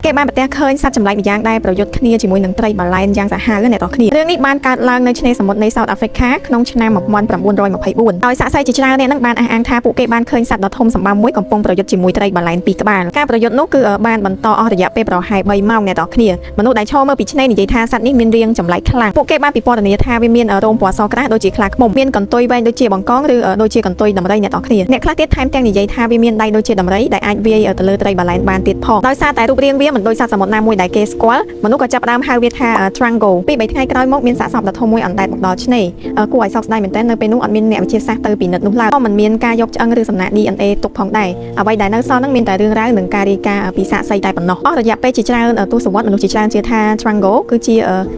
គេបានប្រទះឃើញសត្វចម្លែកម្យ៉ាងដែលប្រយុទ្ធគ្នាជាមួយនឹងត្រីបាឡែនយ៉ាងសាហាវណាអ្នកទាំងគ្នារឿងនេះបានកើតឡើងនៅឆ្នេរសមុទ្រនៃ South Africa ក្នុងឆ្នាំ1924ដោយសាក្សីជាច្រើនអ្នកនឹងបានអះអាងថាពួកគេបានឃើញសត្វដ៏ធំសម្បើមមួយកំពុងប្រយុទ្ធជាមួយត្រីបាឡែនពីរក្បាលការប្រយុទ្ធនោះគឺបានបន្តអស់រយៈពេលប្រហែល3ម៉ោងអ្នកទាំងគ្នាមនុស្សដែលឈរមើលពីឆ្នេរនិយាយថាសត្វនេះមានរាងចម្លែកខ្លាំងពួកគេបានពិពណ៌នាថាវាមានរោមពណ៌សក្រាស់ដូចជាខ្លាឃ្មុំមានកន្ទុយវែងដូចជាបង្កងឬដូចជាកន្ទុយដំរីអ្នកទាំងគ្នាអ្នកខ្លះទៀតថែមទាំងនិយាយថាវាមានដៃដូចជាដំរីដែលអាចវាយទៅលើត្រីបាឡែនបានទៀតផងដោយសារតែរូបរាងវាមិនដូចសត្វសមុទ្រណាមួយដែលគេស្គាល់មនុស្សក៏ចាប់ផ្ដើមហៅវាថា Trango ពី3ថ្ងៃក្រោយមកមានសាកសពដ៏ធំមួយអណ្ដែតមកដល់ឆ្នេរគួរឲ្យសោកស្ដាយមែនទែននៅពេលនោះអត់មានអ្នកវិទ្យាសាស្ត្រទៅពិនិត្យនោះឡើយក៏មិនមានការយកឆ្អឹងឬសំណាក DNA ទុកផងដែរអ្វីដែលនៅសល់ហ្នឹងមានតែរឿងរ៉ាវនិងការរាយការណ៍ពីសាក្សីតែប៉ុណ្ណោះអស់រយៈពេលជាច្រើនទសវត្សរ៍មនុស្សជាច្រើនជឿថា Trango គឺជា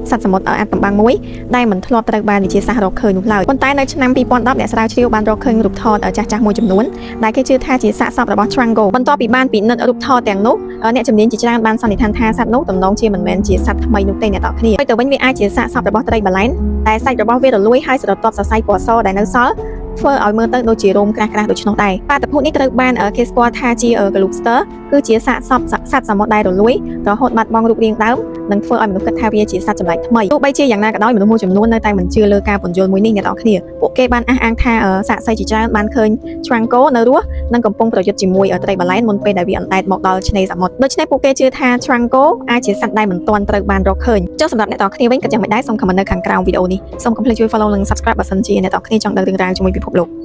សត្វសមុទ្រអាថ៌កំបាំងមួយដែលមិនធ្លាប់ត្រូវបានវិទ្យាសាស្ត្ររកឃើញនោះឡើយប៉ុន្តែនៅឆ្នាំ2010អ្នកស្រាវជ្រាវបានរកឃើញរូបថតចាស់ៗមួយចំនួនដែលគេជឿថាជាសាកសពរបស់ Trango បន្ទាប់ពីបានពិនិត្យរូបថតទាំងនោះអ្នកជំនាញជាច្រើនបានសន្និដ្ឋានថាសត្វនោះទំនងជាមិនមែនជាសត្វថ្មីនោះទេអ្នកទាំងគ្នាហើយទៅវិញវាអាចជាសាកសពរបស់ត្រីបាឡែនតែសាច់របស់វារលួយហើយស្រទាប់សរសៃពណ៌សដែលនៅសល់ធ្វើឲ្យមើលទៅដូចជារោមក្រាស់ៗដូច្នោះដែរបាតុភូតនេះត្រូវបានគេស្គាល់ថាជា Globster គឺជាសាកសពសត្វសមុទ្រដែលរលួយរហូតបាត់បង់រូបរាងដើមនិងធ្វើឲ្យមនុស្សគិតថាវាជាសត្វចម្លែកថ្មីទោះបីជាយ៉ាងណាក៏ដោយមនុស្សមួយចំនួននៅតែមិនជឿលើការពន្យល់មួយនេះអ្នកទាំងគ្នាពួកគេបានអះអាងថាសាក្សីជាច្រើនបានឃើញ Trango នៅរស់និងកំពុងប្រយុទ្ធជាមួយត្រីបាឡែនមុនពេលដែលវាអណ្ដែតមកដល់ឆ្នេរសមុទ្រដូច្នេះពួកគេជឿថា Trango អាចជាសត្វដែលមិនទាន់ត្រូវបានរកឃើញចុះសម្រាប់អ្នកទាំងគ្នាវិញគិតយ៉ាងម៉េចដែរសូម comment នៅខាងក្រោមវីដេអូនេះសូមកុំភ្លេចជួយ follow និង subscribe បើសិនជាអ្នកទាំងគ្នាចង់ដឹងរឿងរ៉ាវជាមួយពិភពលោក។